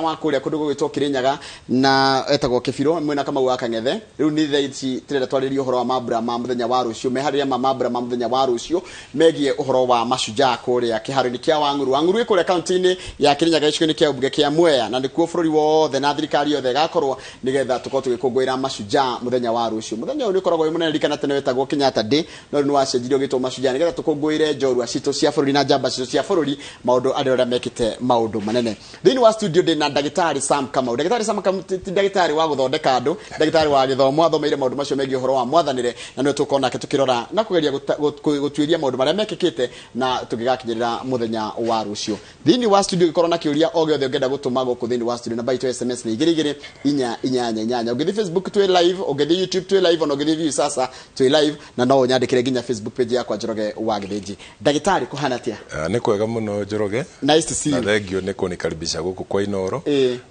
Wa kũrĩa kũndũ gũgĩtwo Kĩrĩnyaga na etagwo Kĩbirũ mwena Kamau wa Kang'ethe. Rĩu nĩ thaa ici tũrenda twarĩrie ũhoro wa mambura ma mũthenya wa rũciũ, meharĩria ma mambura ma mũthenya wa rũciũ megiĩ ũhoro wa mashujaa kũrĩa kĩharo-inĩ kĩa Wang'uru. Wang'uru ĩ kũrĩa kaunti-inĩ ya Kĩrĩnyaga, gĩcigo-inĩ kĩa ũmbunge kĩa Mwea, na nĩkuo bũrũri wothe na thirikari yothe ĩgakorwo nĩgetha tũkorwo tũgĩkũngũĩra mashujaa mũthenya wa rũciũ. Mũthenya ũyũ nĩ ũkoragwo wĩ mũnene. Ririkana tene wetagwo Kenyatta Day, no rĩu nĩ wacenjirio ũgĩtwo mashujaa nĩgetha tũkũngũĩre njorua citũ cia bũrũri na njamba citũ cia bũrũri, maũndũ arĩa ũrĩa mekĩte maũndũ manene. Thĩinĩ wa studio ndĩ na Ndagĩtarĩ Sam Kamau. Ndagĩtarĩ Sam Kamau ti ndagĩtarĩ wa gũthondeka andũ, ndagĩtarĩ wa gĩthomo, athomeire maũndũ macio megiĩ ũhoro wa mwathanĩre, na nĩwe tũkorwo nake tũkĩrora na kũgeria gũtuĩria maũndũ marĩa mekĩkĩte na tũgĩgakinyĩrĩra mũthenya wa rũciũ. Thĩinĩ wa studio ũngĩkorwo na kĩũria o gĩothe ũngĩenda gũtũma gũkũ thĩinĩ wa studio, namba itũ ya SMS nĩ 22488. Ũngĩthiĩ Facebook twĩ live, ũngĩthiĩ YouTube twĩ live, ona ũngĩthiĩ Viusasa twĩ live, na no ũnyandĩkĩre nginya Facebook page yakwa, Njoroge wa Gĩthĩnji. Ndagĩtarĩ, kũhana atĩa? Ah, nĩ kwega mũno, Njoroge. Nice to see Na you. Thengio nĩ kũnikaribisha gũkũ kwa Inoro.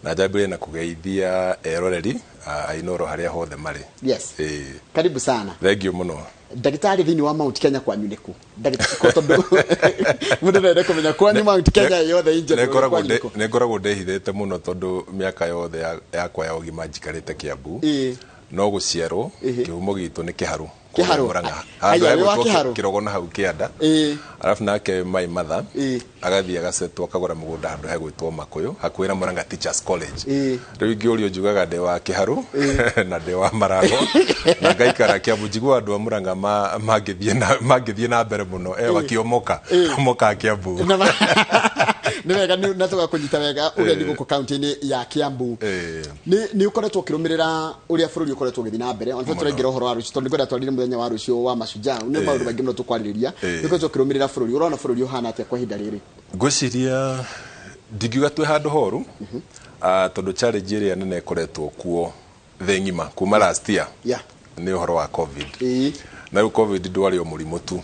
Na njambĩrĩrie na kũgeithia eroreri a Inoro harĩa hothe marĩ. Karibu sana. Thengio mũno. Ndagĩtarĩ, thĩinĩ wa Mount Kenya kwanyu nĩkũ? Ndagĩtarĩ, tondũ mũndũ no ende kũmenya kwanyu Mount Kenya yothe in general, kwanyu nĩkũ? Nĩ ngoragwo ndĩhithĩte mũno tondũ mĩaka yothe yakwa ya ũgima njikarĩte Kiambu. No gũciarwo, kĩhumo gitũ nĩ Kĩharũ. Kĩharũ. Mũrang'a. Haya, Handũ wĩ wa hegwĩtwo Kĩharũ? Kĩrogo na hau kĩanda. Arabu nake my mother agathiĩ agacetwo, akagũra mũgũnda handũ hegwĩtwo Makũyũ hakuhĩ na Mũrang'a Teachers College. Rĩu ingĩũrio njugaga ndĩ wa Kĩharũ na ndĩ wa Marago na ngaikara Kiambu. Njiguaga andũ a Mũrang'a mangĩthiĩ na mbere mũno wakĩomoka moka Kiambu. Nĩ wega na tũgakũnyita wega ũgeni gũkũ kaunti-inĩ ya Kiambu. Nĩ ũkoretwo ũkĩrũmĩrĩra ũrĩa bũrũri ũkoretwo ũgĩthiĩ na mbere ona tũraingĩra ũhoro wa rũciũ, tondũ nĩngwenda twarĩrie mũthenya wa rũciũ wa mashujaa, nĩ maũndũ maingĩ mũno tũkwarĩrĩria. Nĩ ũkoretwo ũkĩrũmĩrĩra bũrũri, ũrona bũrũri ũhana atĩa kwa ihinda rĩrĩ? Ngwĩciria ndingiuga twĩ handũ horu, tondũ challenge ĩrĩa nene ĩkoretwo kuo thĩ ng'ima kuma last year nĩ ũhoro wa COVID. Na rĩu COVID ndwarĩ o mũrimũ tu,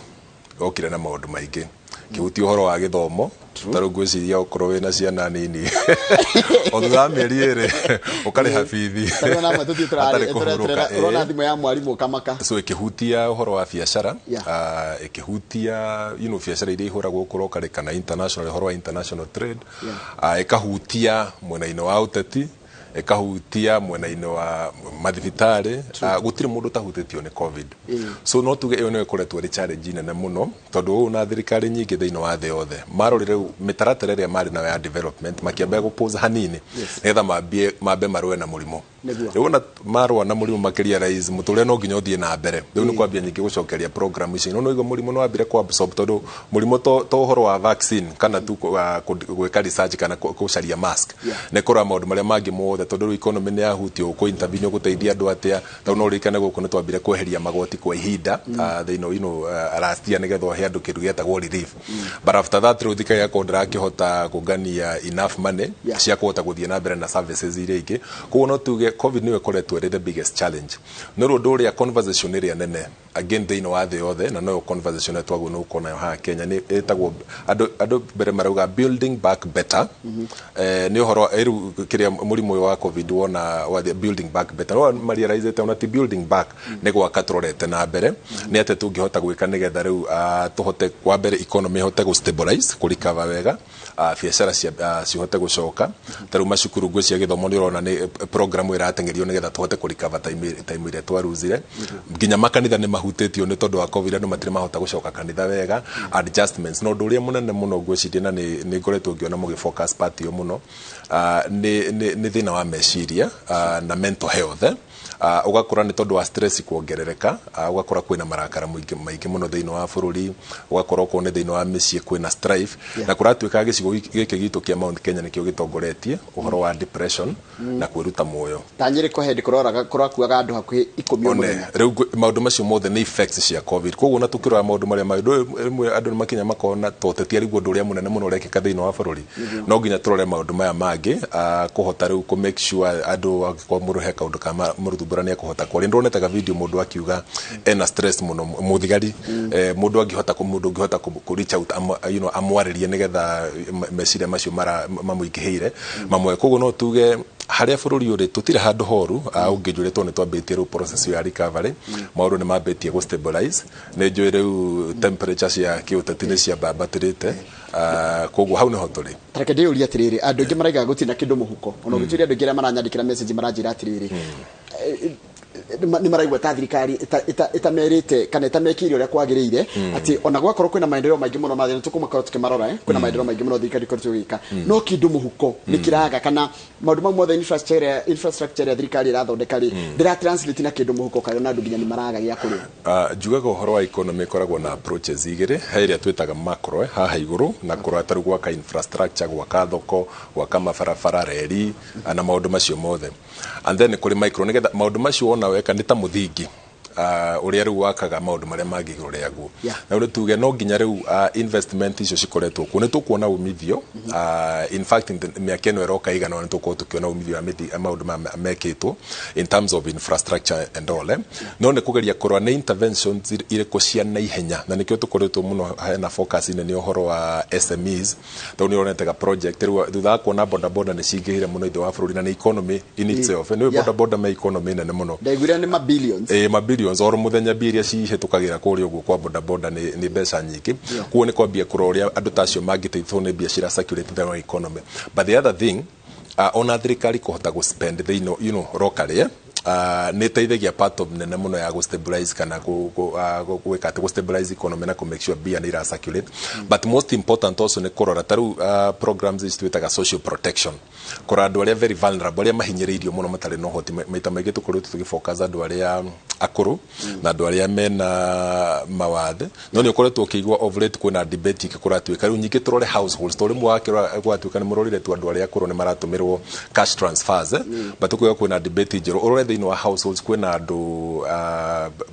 okire na maũndũ maingĩ kĩhutia ũhoro wa gĩthomo. Ta rĩu ngwĩciria okorwo wĩna ciana nini, o thutha wa mĩeri 2 ũkarĩha bithi Tarĩu ona amwe tũthiĩ hatarĩ kũhurũka. Ũrona thimũ ya mwarimũ ũkamaka. So ĩkĩhutia ũhoro wa biacara, ĩkĩhutia biacara iria ihũragwo kũroka kana international, ũhoro wa international trade. Ĩkahutia mwena-inĩ wa ũteti, ĩkahutia mwena-inĩ wa mathibitarĩ. Gũtirĩ mũndũ ũtahutĩtio nĩ COVID. So no tuge ĩyo nĩyo ĩkoretwo ĩrĩ challenge nene mũno, tondũ ũũ na thirikari nyingĩ thĩinĩ wa thĩ yothe marorire rĩu mĩtaratara ĩrĩa marĩ nayo ya development makĩambia gũpause hanini nĩgetha mambie mambe marũe na mũrimũ. Rĩu ona marũa na mũrimũ makĩria rais mũtũrĩre no nginya ũthiĩ na mbere. Rĩu nĩ kwambia nyingĩ gũcokeria program ici, no nĩguo mũrimũ nĩ wambire ku absorb, tondũ mũrimũ to ũhoro wa vaccine kana tu gwĩka research kana gũcaria mask. Nĩ kũrora maũndũ marĩa mangĩ mothe, tondũ rĩu economy nĩ yahutio, ũkũ intervene ũgũteithia andũ atĩa? Tondũ no ũririkane gũkũ nĩ twambire kweheria magoti kwa ihinda thĩinĩ last year nĩgetha ũhe andũ kĩndũ gĩetagwo relief, but after that rĩu thirikari yakorwo ndĩrakĩhota kũngania enough money cia kũhota gũthiĩ na mbere na services iria ingĩ. Koguo no tuge COVID nĩyo ĩkoretwo ĩrĩ the biggest challenge. No rĩu ũndũ ũrĩa conversation ĩrĩa nene again thĩinĩ wa thĩ yothe, na noyo conversation ĩrĩa twagĩrĩirwo nĩ gũkorwo nayo haha Kenya, nĩ ĩtagwo andũ mbere marauga building back better. Nĩ ũhoro rĩu kĩrĩa mũrimũ ũyũ wa COVID wona wa building back better, no marealizĩte ona ti building back, nĩ gwaka tũrorete na mbere. Nĩ atĩa tũngĩhota gwĩka nĩgetha rĩu tũhote wa mbere economy ĩhote gũ stabilize, kũ recover wega, biacara cihote gũcoka. Ta rĩu macukuru, ngwĩciria gĩthomo nĩ ũrona nĩ program ĩrateng'erio nĩgetha tũhote kũ recover time ĩrĩa twaruzire. Nginya makanitha nĩ mahutĩtio nĩ tondũ wa COVID, andũ matirĩ mahota gũcoka kanitha wega, adjustments. No ũndũ ũrĩa mũnene mũno ngwĩciria na nĩ ngoretwo ngĩona mũgĩ focus part ĩyo mũno, nĩ thĩna wa meciria na mental health, eh? Ũgakora nĩ tondũ wa stress kuongerereka, ũgakora kwĩna marakara maingĩ maingĩ mũno thĩinĩ wa bũrũri, ũgakora okorwo nĩ thĩinĩ wa mĩciĩ kwĩna strife. Na kũratuĩka gĩcigo gĩkĩ gitũ kĩa Mount Kenya nĩkĩo gĩtongoretie ũhoro wa depression na kwĩruta muoyo. Ta Nyĩrĩ kwa hĩndĩ kũroraga kũrakuaga andũ hakuhĩ 10 o one mũthenya. Rĩu maũndũ macio mothe nĩ effects cia COVID. Koguo na tũkĩrora maũndũ marĩa mangĩ rĩmwe andũ nĩ makinya makona to ũteti arĩguo ũndũ ũrĩa mũnene mũno ũrekĩka thĩinĩ wa bũrũri. No nginya tũrore maũndũ maya mangĩ, kũhota rĩu kũ make sure andũ angĩkorwo mũndũ he kaũndũ ka mũruthumbũra nĩ ekũhota kwaria. Ndĩronete ga video mũndũ akiuga ena stress mũno, mũthigari, mũndũ angĩhota mũndũ ũngĩhota kũ reach out amwarĩrie nĩgetha meciria macio mara mamũingĩhĩire mamwe. Koguo no tuge Haria bururi uri tutire handu horu, ungijurĩtwo nĩ twambĩtie rĩu process ya recovery, maũndũ nĩ mambĩtie gũ stabilize, nĩ njũĩ rĩu temperature cia kĩũteti nĩ ciambambatĩrĩte, koguo hau nĩho tũrĩ. Tareke ndĩyũrie atĩrĩrĩ, andũ aingĩ maraiga gũtirĩ na kĩndũ mũhuko, ona ũngĩtuĩria andũ aingĩ arĩa maranyandĩkĩra message maranjĩra atĩrĩrĩ, nĩ maraigua ta thirikari ĩtamerĩte kana ĩtamekĩire ũrĩa kwagĩrĩire, atĩ ona gwakorwo kwĩna maendeleo maingĩ mũno mathĩna tũkũmakorwo tũkĩmarora, kwĩna maendeleo maingĩ mũno thirikari ĩkoretwo ĩgĩka, no kĩndũ mũhuko nĩ kĩraga, kana maũndũ mau mothe infrastructure ya thirikari ĩrathondeka rĩ, ndĩra translate na kĩndũ mũhuko, kana andũ nginya nĩ maraga gĩa kũrĩa. Njugaga ũhoro wa economy ĩkoragwo na approaches igĩrĩ, he ĩrĩa twĩtaga macro, haha igũrũ, na kũrora tarĩu gwaka infrastructure, gwaka thoko, gwaka mabarabara, reri na maũndũ macio mothe, and then kũrĩ micro, nĩgetha maũndũ macio wona weka nĩ ta mũthingi ũrĩa rĩu wakaga maũndũ marĩa mangĩ igũrũ rĩaguo. Na rĩu tuge no nginya rĩu investment icio cikoretwo kuo nĩ tũkuona umithio, in fact mĩaka ĩno ĩroka igana nĩ tũkorwo tũkĩona umithio wa maũndũ mekĩtwo in terms of infrastructure and all, no nĩ kũgeria kũrora nĩ interventions irĩkũ cia naihenya, na nĩkĩo tũkoretwo mũno hena focus nene ũhoro wa SMEs, tondũ nĩ ũronetega project rĩu thutha wa kuona boda boda nĩ cingĩhire mũno thĩinĩ wa bũrũri, na nĩ economy in itself, nĩ boda boda me economy nene mũno, ndaiguire nĩ ma billions, ma billions oro muthenya mbia iria cihĩtũkagĩra kũrĩa ũguo kwa boda boda nĩ mbeca nyingĩ, koguo nĩ kwambia kũrora ũrĩa andũ ta acio mangĩteithwo nĩ mbia cira circulate thĩinĩ wa economy. But the other thing, ona thirikari kũhota gũ spend thĩinĩ, you know, locally, nĩ ĩteithagia part of nene mũno ya gũ stabilize kana gwĩka atĩ gũ stabilize economy na kũ make sure mbia nĩ ira circulate. But most important also nĩ kũrora ta rĩu programs ici twĩtaga social protection, kũrora andũ arĩa very vulnerable, arĩa mahinyĩrĩirio mũno matarĩ na ũhoti, maita maingĩ tũkoretwo tũgĩfocus andũ arĩa akũrũ na andũ arĩa mena mawathe, no nĩ ũkoretwo ũkĩigua of late kwĩna debate kũratuĩka rĩu nyingĩ tũrore households, tondũ rĩmwe wakĩrora gwatuĩka nĩ mũrorire tu andũ arĩa akũrũ nĩ maratũmĩrwo cash transfers, but ũkauga kwĩna debate njerũ ũrore thĩinĩ wa households kwĩna andũ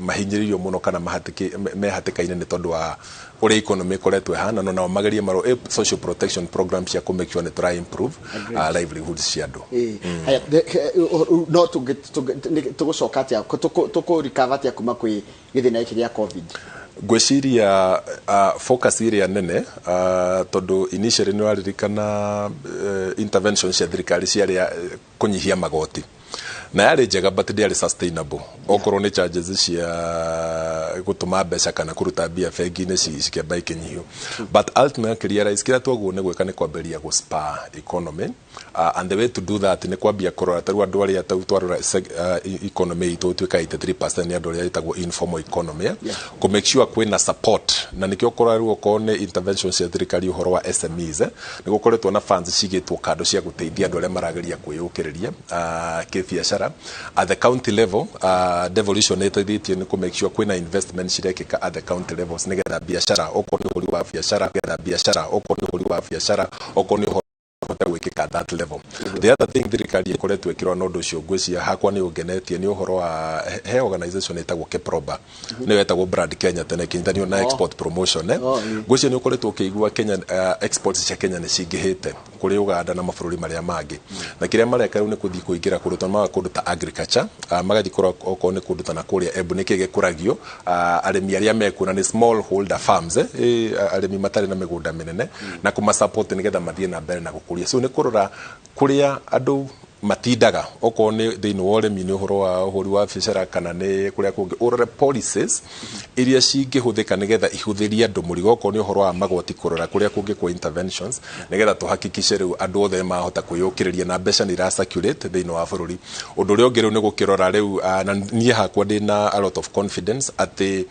mahinyĩrĩirio mũno kana mehatĩka-inĩ nĩ tondũ wa ũrĩa economy ĩkoretwo ĩhana, no nao magerie maro social protection program cia kũ make sure nĩ tũra improve livelihoods cia andũ. Haya, no tũgũcoka atĩa, tũkũ recover atĩa kuma kwĩ gĩthĩna gĩkĩ gĩa COVID? Ngwĩciria focus ĩrĩa nene, tondũ initially nĩ waririkana intervention cia thirikari ciarĩ kũnyihia magoti, na yarĩ njega but ndĩarĩ sustainable, okorwo nĩ charges cia gũtũma mbeca kana kũruta mbia bengi-inĩ cikĩamba ikinyihio, but ultimately realize kĩrĩa twaguo nĩ gwĩka nĩ kwambĩrĩria gũ spur economy, and the way to do that nĩ kwambia kũrora tarĩu andũ arĩa tarĩu twarora economy itũ ĩtuĩka 83% nĩ andũ arĩa ĩtagwo informal economy, kũ make sure kwĩna support, na nĩkĩo ũkora rĩu okorwo nĩ intervention cia thirikari ũhoro wa SMEs, nĩ gũkoretwo na funds cigĩtwo kando cia gũteithia andũ arĩa marageria kwĩyũkĩrĩria kĩbiacara. At the county level, devolution nĩ ĩteithĩtie nĩ kũ make sure kwĩna investment cirekĩka at the county levels nĩgetha biacara, okorwo nĩ ũhũri wa biacara, nĩgetha biacara, okorwo nĩ ũhũri wa biacara, okorwo nĩ ũhoro gwĩkĩka at that level. The other thing thirikari ĩkoretwo ĩkĩrora na ũndũ ũcio ngwĩciria hakwa nĩ ũngenetie nĩ ũhoro wa he organization ĩtagwo KEPROBA, nĩyo ĩtagwo Brand Kenya tene ĩkĩnyitanio na export promotion, ngwĩciria nĩ ũkoretwo ũkĩigua Kenya, exports cia Kenya nĩ cingĩhĩte kũrĩ Uganda na mabũrũri marĩa mangĩ, na kĩrĩa mareka rĩu nĩ kũthiĩ kũingĩra kũndũ ta maga kũndũ ta agriculture, magathiĩ kũrora okorwo nĩ kũndũ ta na kũrĩa Embu nĩkĩ gĩkũragio, arĩmi arĩa mekuo na nĩ small holder farms, arĩmi matarĩ na mĩgũnda mĩnene, na kũma support nĩgetha mathiĩ na mbere na gũkũria. So nĩ kũrora kũrĩa andũ matindaga, okorwo nĩ thĩinĩ wa ũrĩmi, nĩ ũhoro wa ũhũri wa biacara kana nĩ kũrĩa kũngĩ, ũrore policies iria cingĩhũthĩka nĩgetha ihũthĩrie andũ mũrigo, okorwo nĩ ũhoro wa magoti, kũrora kũrĩa kũngĩkwo interventions nĩgetha tũhakikishe rĩu andũ othe mahota kwĩyũkĩrĩria na mbeca nĩ ira circulate thĩinĩ wa bũrũri. Ũndũ ũrĩa ũngĩ rĩu nĩ gũkĩrora rĩu, na niĩ hakwa ndĩna a lot of confidence atĩ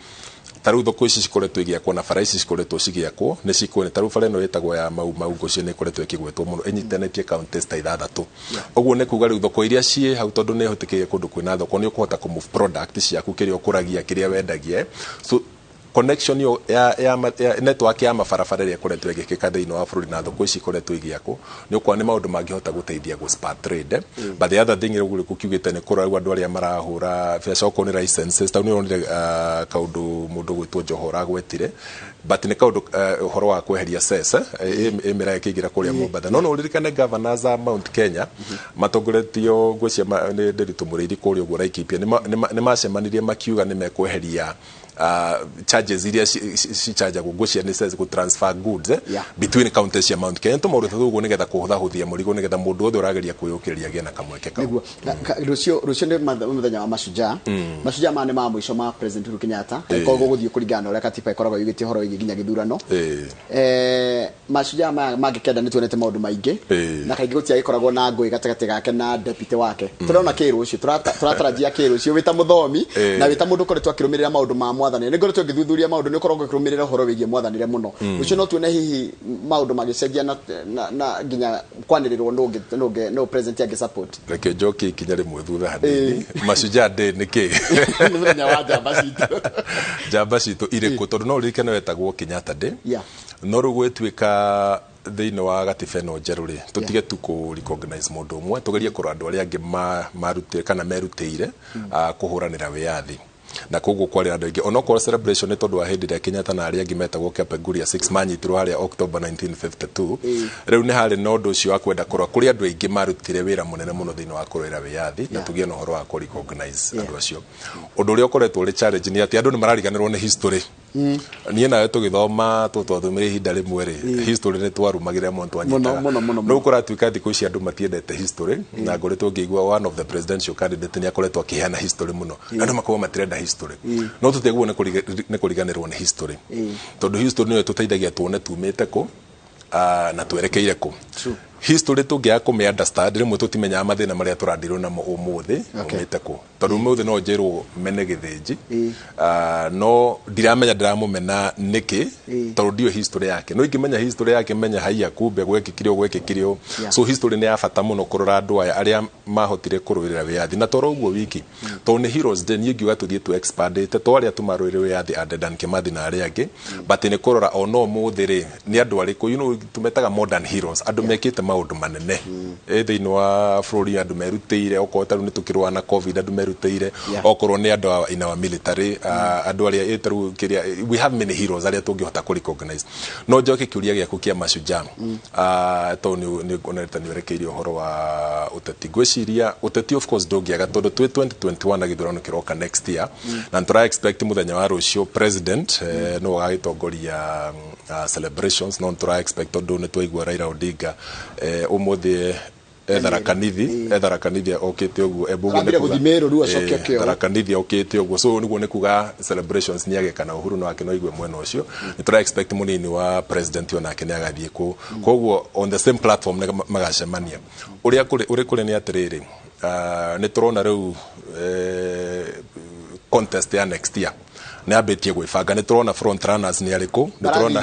tarĩu thoko ici cikoretwo igĩakwo na bara ici cikoretwo cigĩakwo nĩ cikuo, tarĩu bara ĩno ĩtagwo ya Mau Mau ngũcio nĩ ĩkoretwo ĩkĩgwetwo mũno ĩnyitanĩtie counties ta ithathatũ, ũguo nĩ kuga rĩu thoko iria ciĩ hau tondũ nĩ ĩhũtĩkĩire kũndũ kwĩna thoko nĩ ũkũhota kũ move product ciaku, kĩrĩa ũkũragia, kĩrĩa wendagia, so connection yo ya network ya mabarabara ĩrĩa ĩkoretwo ĩgĩkĩka thĩinĩ wa bũrũri na thoko ici ikoretwo igĩakwo nĩ ũkuona nĩ maũndũ mangĩhota gũteithia gũ spur trade. But the other thing rĩu gũkiugĩte nĩ kũrora rĩu andũ arĩa marahũra biacara okorwo nĩ licenses, tondũ nĩ ũronire kaũndũ mũndũ gwĩtwo Joho agwetire, but nĩ kaũndũ ũhoro wa kweheria cess ĩmĩra ĩkĩingĩra kũrĩa Mombatha, no no ũririkane governors a Mount Kenya matongoretio ngwĩciria nĩ Ndiritu Mũrĩithi kũrĩa ũguo Laikipia nĩ macemanirie makiuga nĩ mekweheria Charges iria cichargagwo ngwĩciria nĩ gũ transfer goods between counties cia Mount Kenya. Tũmaũndũ ta tũguo nĩgetha kũhũthahũthia mũrigo, nĩgetha mũndũ wothe ũrageria kwĩyũkĩrĩria agĩe na kamweke kau. Nĩguo. Rũciũ nĩ mũthenya wa mashujaa. Mashujaa maya nĩ ma mũico ma President Uhuru Kenyatta, koguo gũthiĩ kũringana na ũrĩa katiba ĩkoragwo yugĩte ũhoro wĩgiĩ nginya gĩthurano. Mashujaa maya mangĩkenda, nĩ tuonete maũndũ maingĩ na kaingĩ gũtiagĩkoragwo na ngũĩ gatagatĩ gake na deputy wake. Tũrona kĩ rũciũ? Tũratarajia kĩ rũciũ, wĩ ta mũthomi na wĩ ta mũndũ ũkoretwo akĩrũmĩrĩra maũndũ ma mwathanĩre? Nĩ ngoretwo ngĩthuthuria maũndũ, nĩ ũkoragwo ũkĩrũmĩrĩra ũhoro wĩgiĩ mwathanĩre mũno. Rũciũ no tuone hihi maũndũ magĩcenjia na nginya kwanĩrĩrwo nũ nũ president angĩ support? Reke njokie ikinya rĩmwe thutha hanini. Mashujaa Day nĩ kĩ? Nĩ mũthenya wa njamba citũ. Njamba citũ irĩkũ? Tondũ no ũririkane wetagwo Kenyatta Day. No rĩu gwĩtuĩka thĩinĩ wa gatiba ĩno njerũ rĩ, tũtige tu kũ recognize mũndũ ũmwe, tũgerie kũrora andũ arĩa angĩ marutĩre kana merutĩire kũhũranĩra wĩyathi, na koguo kwarĩ andũ aingĩ. Onokorwo celebration nĩ tondũ wa hĩndĩ ĩrĩa Kenyatta na arĩa angĩ metagwo Kapenguria 6 manyitirwo harĩa October 1952, rĩu nĩ harĩ na ũndũ ũcio wa kwenda kũrora kũrĩ andũ aingĩ marutire wĩra mũnene mũno thĩinĩ wa kũrũĩra wĩyathi, na tũgĩe na ũhoro wa kũ recognize andũ acio. Ũndũ ũrĩa ũkoretwo ũrĩ challenge nĩ atĩ andũ nĩ marariganĩrwo nĩ history. Niĩ nawe tũgĩthoma, twathomire ihinda rĩmwe rĩ, history nĩ twarumagĩrĩra mũno, twanyitaga. Mũno, mũno, mũno. Rĩu kũratuĩka thikũ ici andũ matiendete history, na ngoretwo ngĩigua one of the presidential candidate nĩ akoretwo akĩheana history mũno, na andũ makorwo matirenda history. No tũtiagĩrĩirwo nĩ kũriganĩrwo nĩ history, tondũ history nĩyo ĩtũteithagia tuone tumĩte kũ na twerekeire kũ. History tũngĩaga kũmĩ understand, rĩmwe tũtimenyaga mathĩna marĩa tũradirwo namo ũmũthĩ umĩte kũ, tondũ ũmũthĩ no njĩrwo mene Gĩthĩnji, no ndiramenya ndĩramũmena nĩkĩ, tondũ ndiũĩ history yake. No ingĩmenya history yake, menya haiya kumbe gwekĩkire ũũ, gwekĩkire ũũ. So history nĩ ya bata mũno kũrora andũ aya arĩa mahotire kũrũĩrĩra wĩyathi, na toro ũguo wiki, tondũ nĩ Heroes Day. Niĩ ngiuga tũthiĩ tu expandĩte to arĩa tũmarũĩrĩre wĩyathi a Dedan Kimathi na arĩa angĩ, but nĩ kũrora ona ũmũthĩ rĩ, nĩ andũ arĩkũ tũmetaga modern heroes, andũ mekĩte maũndũ manene thĩinĩ wa bũrũri, andũ merutĩire. Okorwo tarĩu nĩ tũkĩrũa na COVID, andũ merutĩire. Okorwo nĩ andũ in our military, andũ arĩa tarĩu kĩrĩa, we have many heroes arĩa tũngĩhota kũ recognize. No njoke kĩũria gĩaku kĩa mashujaa, tondũ nĩ onete nĩ ũrekeire ũhoro wa ũteti. Ngwĩciria ũteti of course ndũngĩaga, tondũ twĩ 2021 na gĩthurano kĩroka next year, na nĩ tũra expect mũthenya wa rũciũ president nĩwe ũgagĩtongoria celebrations. No nĩ tũra expect, tondũ nĩ twaigua Raila Odinga ũmũthĩ etharakanithi okĩte ũguo. Ũguo nĩ Arambire gũthiĩ Meru, rĩu acoke okĩo. Tharaka-Nithi okĩte ũguo, so nĩguo nĩ kuga celebrations nĩ ageka na Uhuru no ake no igue mwena ũcio. Nĩ tũra expect mũnini wa president onake nĩ agathiĩ kũ, koguo on the same platform nĩ magacemania. Ũrĩa kũrĩ ũrĩ kũrĩ nĩ atĩrĩrĩ, nĩ tũrona rĩu contest ya next year nĩ ambĩtie gwĩbanga. Nĩ tũrona front runners nĩ arĩkũ, nĩ tũrona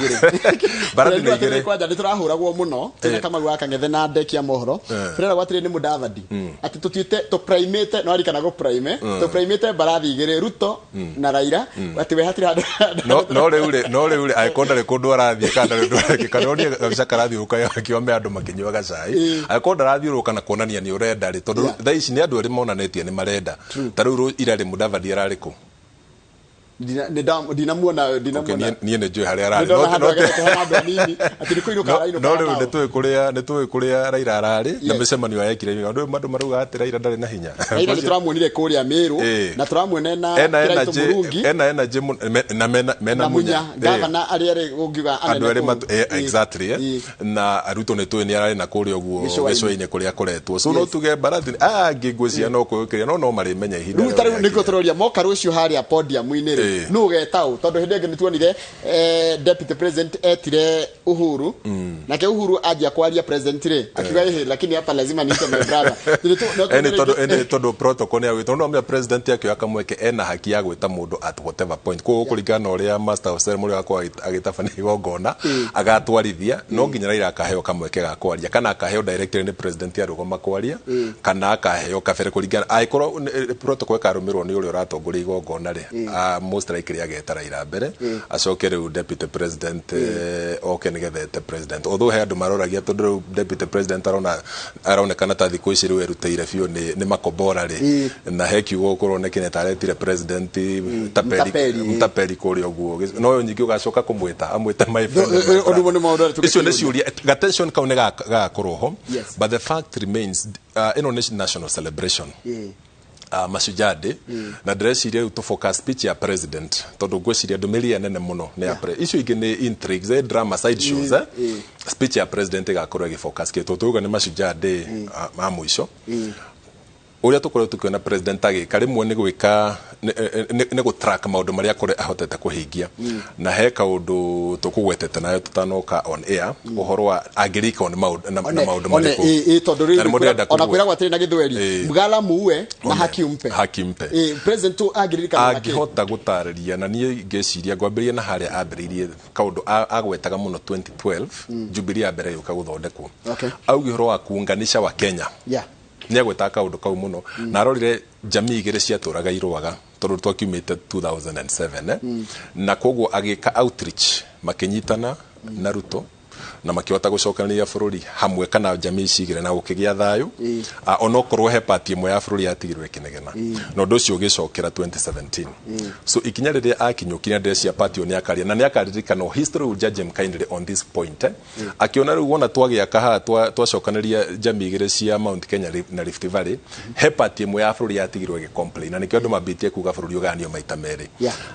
mbarathi nĩ igĩrĩ. Kwanja nĩ tũrahũragwo mũno twĩna Kamau wa Kang'ethe na ndeki ya mohoro. Tũreragwo atĩrĩ nĩ Mũdavadi atĩ tũtuĩte tũpraimĩte, no arikana gũpraime, tũpraimĩte mbarathi igĩrĩ, Ruto na Raila, atĩ we hatirĩ handũ. No rĩu rĩ, angĩkorwo ndarĩ kũndũ arathiĩ kana ndarĩ ũndũ arekĩka, nĩ gabica karathiũrũrũka akiome andũ makĩnyuaga cai. Angĩkorwo ndarathiũrũrũka na kuonania nĩ ũrenda rĩ, tondũ thaa ici nĩ andũ erĩ monanĩtie nĩ marenda. Ta rĩu ira rĩ, Mũdavadi ararĩ kũ? Ndinamuona. Okay, Ndinamuona. Niĩ nĩ njũĩ harĩa ararĩ. Nĩndona handũ agethete hena andũ anini atĩ nĩ kũinũka arainũka No rĩu nao. nĩ tũĩ kũrĩa Raila ararĩ na mĩcemanio arekire. Andũ marauga atĩ Raila ndarĩ na hinya. Raila nĩ tũramuonire kũrĩa Meru na tũramuona na Ena Kiraitũ energy Mũrungi ena energy na mena na Munya. Munya. Gavana arĩa erĩ ũngiuga andũ anene erĩ kũu. Exactly. Na Ruto nĩ tũĩ nĩ ararĩ na kũrĩa ũguo Gĩcũa-inĩ. gĩcũa-inĩ kũrĩa akoretwo, so no tuge mbarathi aya angĩ ngwĩciria no kwĩyũkĩria, no marĩmenya ihinda Rĩu ta rĩao rĩu nĩguo rĩakinya. tũroria moka rũciũ harĩa podium-inĩ rĩ, nũ ũgeta ũ? Tondũ hĩndĩ ĩngĩ nĩ tuonire deputy president etire Uhuru, nake Uhuru anjia kwaria president rĩ, akiuga, "Ĩhĩ, lakini hapa lazima niite my brother." No Ĩni tuone tondũ rĩngĩ- ĩni tondũ protocol nĩ yagwĩtwo, no president akĩoya kamweke ena haki ya gwĩta mũndũ at whatever point. Koguo kũringana na ũrĩa master of ceremony agakorwo agĩtabania igongona agatwarithia, no nginya Raila akaheo kamweke ga kwaria, kana akaheo directly nĩ president arũgama kwaria, kana akaheo kabere, kũringana angĩkorwo protocol ĩkarũmĩrĩrwo nĩ ũrĩa ũratongoria igongona rĩ, most likely ageta Raila mbere, acoke rĩu deputy president oke nĩgetha ete president. Although he andũ maroragia, tondũ rĩu deputy president arona aronekana ta thikũ ici rĩu erutĩire biũ nĩ makombora rĩ, na he kiugo kũronekene ta aretire president taperi. Mtapeli, ĩĩ. Mtapeli kũrĩa ũguo, no nyingĩ ũgacoka kũmwĩta amwĩte my friend, my Ũndũ brother. ũmwe nĩ maũndũ marĩa Icio nĩ tũngĩkĩũria. ciũria, gatension kau nĩ gagakorwo ho. Yes. But the fact remains, ĩno nĩ national celebration. Mashujaa Day na ndĩreciria rĩu tũ-focus speech ya president tondũ ngwĩciria ndũmĩrĩri nene mũno nĩ ya icio ingĩ nĩ intrigues, drama, side shows. Speech ya president ĩgakorwo ĩgĩfocus kĩ tondũ tuga nĩ Mashujaa Day ma mũico ũrĩa tũkoretwo tũkĩona president agĩka rĩmwe nĩ gwĩka nĩ gũ-track maũndũ marĩa akorwo ahotete kũhingia na he kaũndũ tũkũgwetete nayo tũtanoka on air ũhoro wa angĩrikwo nĩ maũndũ na maũndũ marĩkũ. Tondũ rĩu ona kwĩragwo atĩrĩ na gĩthweri, mgala muue na haki umpe. Haki mpe. President angĩririkana na kĩ angĩhota gũtarĩria na niĩ ngĩciria ngwambĩrĩria na harĩa ambĩrĩirie kaũndũ agwetaga mũno 2012 Jubilee ya mbere yũka gũthondekwo. Auge ũhoro wa kuunganisha wa Kenya. Nĩ agwetaga kaũndũ kau mũno na arorire jamii igĩrĩ ciatũraga irũaga tondũ twakiumĩte 2007 na koguo agĩka outreach makĩnyitana na Ruto na makĩhota gũcokanĩrĩria bũrũri hamwe kana jamii ici igĩrĩ na gũkĩgĩa thayũ onokorwo he party ĩmwe ya bũrũri yatigirwo ĩkĩnegena na ũndũ ũcio ũgĩcokera 2017. So ikinya rĩrĩa akinyũkirie ndĩreciria party ĩyo nĩakaria na nĩakaririkanwo, history will judge him kindly on this point. Akiona rĩu wona twagĩaka haha twacokanĩria jamii igĩrĩ cia Mount Kenya na Rift Valley he party ĩmwe ya bũrũri yatigirwo ĩgĩcomplain na nĩkĩo andũ mambĩtie kuga bũrũri ũgayanio maita merĩ.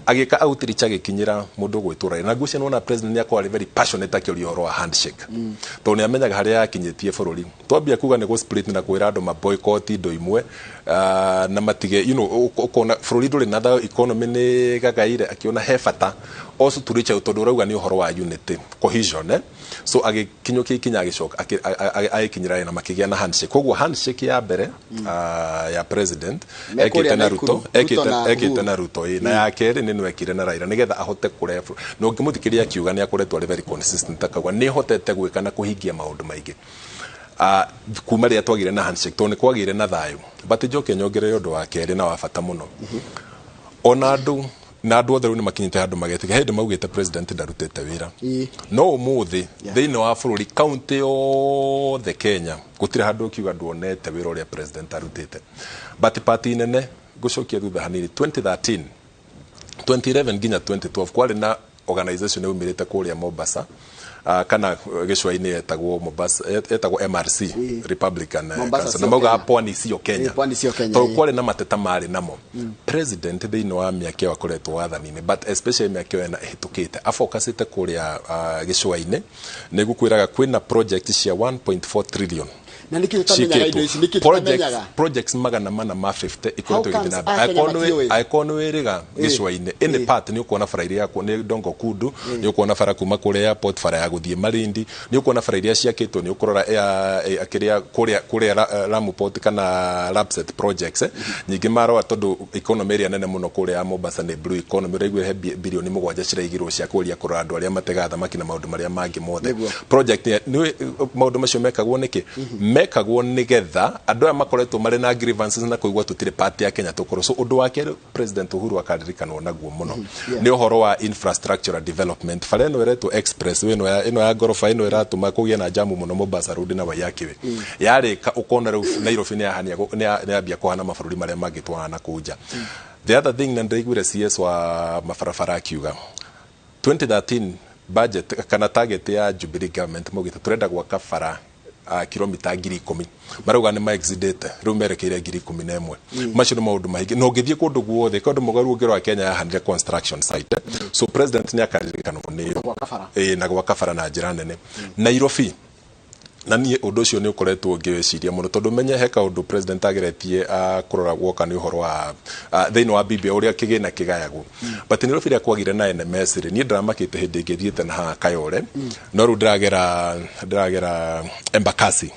Agĩka outreach agĩkinyĩra mũndũ ũgwĩtwo Raila na ngwĩciria nĩwona president nĩakorwo arĩ very passionate akĩũria ũhoro wa handshake tondũ nĩamenyaga harĩa yakinyĩtie bũrũri. Twambia kuga nĩ gũ-split na kwĩra andũ ma boycott indo imwe na matige ũkona bũrũri ndũrĩ na thayũ, economy nĩ gagaire, akiona he bata also to reach out tondũ ũrauga nĩ ũhoro wa unity, cohesion. So agĩkinyũkia ikinya agĩcoka agĩkinyĩra na makĩgĩa na handshake. Koguo handshake ya mbere ya president ekĩte na Ruto, ekĩte na Ruto na ya kerĩ nĩ ekire na Raila nĩgetha ahote kũrehe na ũngĩmũthikĩrĩria akiuga nĩ akoretwo arĩ very consistent akauga nĩ hotete gwĩka na kũhingia maũndũ maingĩ kuma rĩrĩa twagĩire na handshake tondũ nĩ kwagĩire na thayũ. But njoke nyongerere ũndũ wa kerĩ na wa bata mũno, ona andũ na andũ othe rĩu nĩ makinyĩte handũ magetĩka hĩndĩ maugĩte president ndarutĩte wĩra no ũmũthĩ thĩinĩ wa bũrũri kaunti yothe Kenya gũtirĩ handũ ũkiuga nduonete wĩra ũrĩa president arutĩte. But party nene ngũcokia thutha hanini 2013 2011 nginya 2012 kwarĩ na organization yaumĩrĩte kũrĩa Mombasa kana gĩcũa-inĩ yetagwo Mombasa yetagwo MRC Republican Council na maugaga pwani sio Kenya tondũ kwarĩ na mateta marĩ namo. President thĩinĩ wa mĩaka ĩyo akoretwo wathani-inĩ but especially mĩaka ĩyo ĩna ĩhĩtũkĩte afocusĩte kũrĩa gĩcũa-inĩ nĩgũkwĩraga kwĩna project cia 1.4 trillion na nĩkĩ tũtamenyaga indo ici, nĩkĩ tũtamenyaga projects 450 ikoretwo igĩthiĩ na mbere. Angĩkorwo nĩ wĩrĩga gĩcũa-inĩ any part nĩ ũkuona bara iria nĩ Dongo Kundu, nĩ ũkuona bara kuma kũrĩa airport, bara ya gũthiĩ Malindi, nĩ ũkuona bara iria ciakĩtwo, nĩ ũkũrora kĩrĩa kũrĩa Lamu Port kana Lapsset projects. Nyingĩ marora tondũ economy ĩrĩa nene mũno kũrĩa ya Mombasa nĩ blue economy, ũraigua he bilioni 7 ciraigirwo cia kũria kũrora andũ arĩa mategaga thamaki na maũndũ marĩa mangĩ mothe. Project nĩ maũndũ macio mekagwo nĩkĩ? Mekagwo nigetha andũ aya makoretwo marĩ na grievances na kũigua tũtirĩ party ya Kenya tũkorwo. So ũndũ wa kerĩ President Uhuru akaririkanwo naguo mũno nĩ ũhoro wa infrastructure development. Bara ĩno ĩretwo express ĩno ya ngoroba ĩno ĩratũma kũgĩe na jamu mũno Mombasa Road na Waiyaki Way yarĩka ũkona rĩu Nairobi nĩ yambia kũhana mabũrũri marĩa mangĩ twana na kũu nja. The other thing na ndĩraiguire CS wa mabarabara akiuga 2013 budget kana target ya Jubilee government maugĩte tũrenda gwaka bara kilomita 10,000 marauga nĩ maexidate rĩu merekeire 11,000. Macio nĩ maũndũ maingĩ na ũngĩthiĩ kũndũ guothe kũndũ mũgarũ ũngĩrora wa Kenya yahanire construction site. So president nĩ akaririkanwo nĩyo na gwaka bara na njĩra nene. Nairobi na niĩ ũndũ ũcio nĩ ũkoretwo ngĩwĩciria mũno tondũ menye he kaũndũ president ageretie kũrora guoka nĩ ũhoro wa thĩinĩ wa BBI ũrĩa kĩgĩna kĩgayagwo. But Nairobi rĩrĩa kwagire na NMS rĩ, niĩ ndĩramakĩte hĩndĩ ĩngĩ thiĩte na haha Kayole no rĩu ndĩragera Embakasi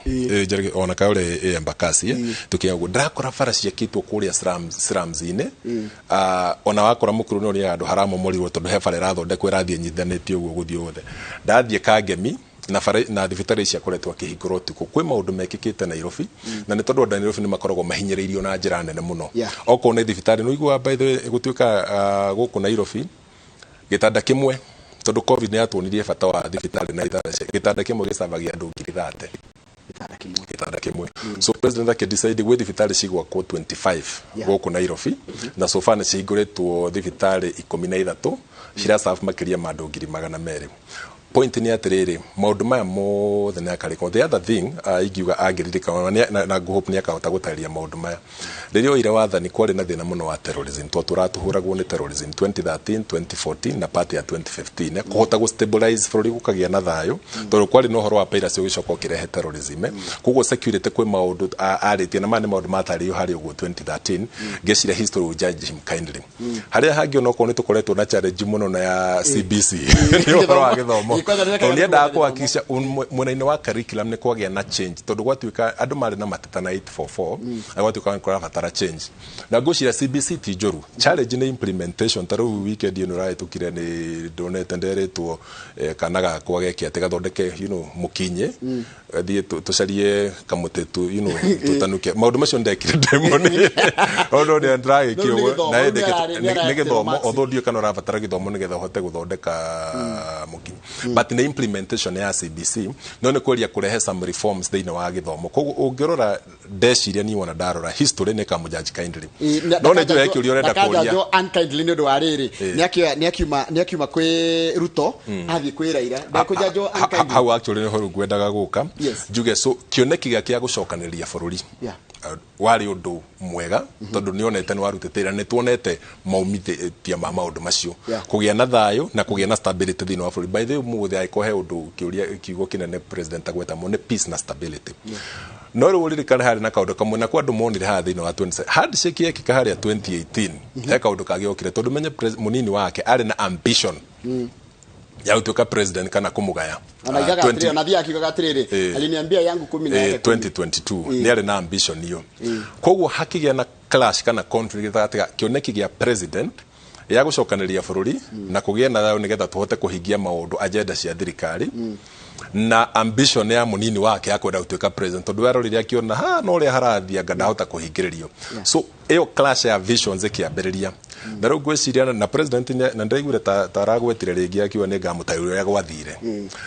ona Kayole ĩ Embakasi tũkĩya ũguo ndĩrakora bara ciakĩtwo kũrĩa slums-inĩ ona wakora mũkuru nĩ ũrĩa handũ haramomorirwo tondũ he bara ĩrathondekwo ĩrathiĩ ĩnyitithanĩtio ũguo gũthiĩ wothe. Ndathiĩ Kangemi na bara na thibitarĩ ici akoretwo akĩhingũrwo ũtukũ. Kwĩ maũndũ mekĩkĩte Nairobi na nĩ tondũ andũ a Nairobi nĩ makoragwo mahinyĩrĩirio na njĩra nene mũno. Okorwo nĩ thibitarĩ nĩ ũiguaga by the way gũtuĩka gũkũ Nairobi gĩtanda kĩmwe tondũ COVID nĩ yatuonirie bata wa thibitarĩ na itanda cia gĩtanda kĩmwe gĩcavagia andũ 30,000 gĩtanda kĩmwe. So president akĩdecide gwĩ thibitarĩ cigwakwo 25 gũkũ Nairobi na so far nĩ cihingũrĩtwo thibitarĩ 13 ciraserve makĩria ma andũ 200,000. Point nĩ atĩrĩrĩ, maũndũ maya mothe nĩ akarĩko. The other thing, ingiuga angĩririkana na ngũhope nĩ akahota gũtarĩria maũndũ maya, rĩrĩa oire wathani kwarĩ na thĩna mũno wa terrorism, tondũ tũratũhũragwo nĩ terrorism 2013, 2014 na part ya 2015. Kũhota gũ stabilize bũrũri, gũkagĩa na thayũ, tondũ kwarĩ na ũhoro wa piracy ũgĩcoka ũkĩrehe terrorism. Koguo security kwĩ maũndũ arĩtie, na maya nĩ maũndũ matarĩirio harĩa ũguo 2013. Ngeciria history will judge him kindly. Harĩa hangĩ onokorwo nĩ tũkoretwo na challenge mũno na ya CBC, nĩ ũhoro wa gĩthomo. Kwanza nĩ Tondũ nĩendaga kũhakikisha mwena-inĩ wa curriculum nĩ kwagĩa na change, tondũ gwatuĩka andũ marĩ na mateta na 844 na gwatuĩka nĩ kũrabatara change. Na ngwĩciria CBC ti njũru, challenge nĩ implementation. Ta rĩu weekend ĩno ĩrahĩtũkire nĩ ndonete nderĩtwo kana gakwa geke atĩ gathondeke mũkinyĩ, thiĩ tũcarie kamũtĩ tu tũtanuke. Maũndũ macio ndekire ndemoni ono nĩ ndĩragĩkire Rĩu nĩ ũguo gĩthomo, na rĩu nĩ nĩ gĩthomo marks. Although ndiũĩ kana ũrabatara gĩthomo nĩgetha ũhote gũthondeka mũkinyĩ, but nĩ implementation ya CBC, no nĩ kweria kũrehe some reforms thĩinĩ wa gĩthomo. Koguo ũngĩrora, ndeciria niĩ wona ndarora history nĩ kamũjudge kindly, no nĩ njũĩ he kĩũria ũrenda kũria. Ndakanjanjwo unkindly nĩ ũndũ wa rĩrĩ, nĩ akiuma kwĩ Ruto athiĩ kwĩ Raila, ndekũjanjwo unkindly. Hau actually nĩho rĩu ngwendaga gũka. Njuge so kĩoneki gĩake gĩa gũcokanĩrĩria bũrũri warĩ ũndũ mwega, tondũ nĩonete nĩ warutĩte wĩra, nĩ tuonete maumithia ma maũndũ macio, kũgĩa na thayũ na kũgĩa na stability thĩinĩ wa bũrũri. By the way, ũmũthĩ angĩkorwo he ũndũ kĩũria kiugo kĩnene president agweta mũno nĩ peace na stability. No rĩu ũririkane harĩ na kaũndũ kamwe na kwa andũ monire haha thĩinĩ wa 20 handshake yekĩka harĩa 2018, he kaũndũ kagĩokire, tondũ menye mũnini wake arĩ na ambition ya gũtuĩka president kana kũmũgaya. Ona aigaga 20 atĩrĩrĩ, ona thiaga akiugaga atĩrĩrĩ, aliniambia yangu 10 na yake 10. 2022 nĩ arĩ na ambition iyo, koguo hakĩgĩa na clash kana conflict gatagatĩ ga kĩoneki gĩa president ya gũcokanĩria bũrũri na kũgĩa na thayũ nĩgetha tũhote kũhingia maũndũ agenda cia thirikari, na ambition ya mũnini wake ya kwenda gũtuĩka president, tondũ werorire akĩona ha no ũrĩa harathiĩ anga ndahota kũhingĩrĩrio. So ĩyo clash ya visions ĩkĩambĩrĩria. Na rĩu ngwĩciria na president na ndĩraiguire ta aragwetire rĩngĩ akiuga nĩ ngamũtarĩria ũrĩa gwathire,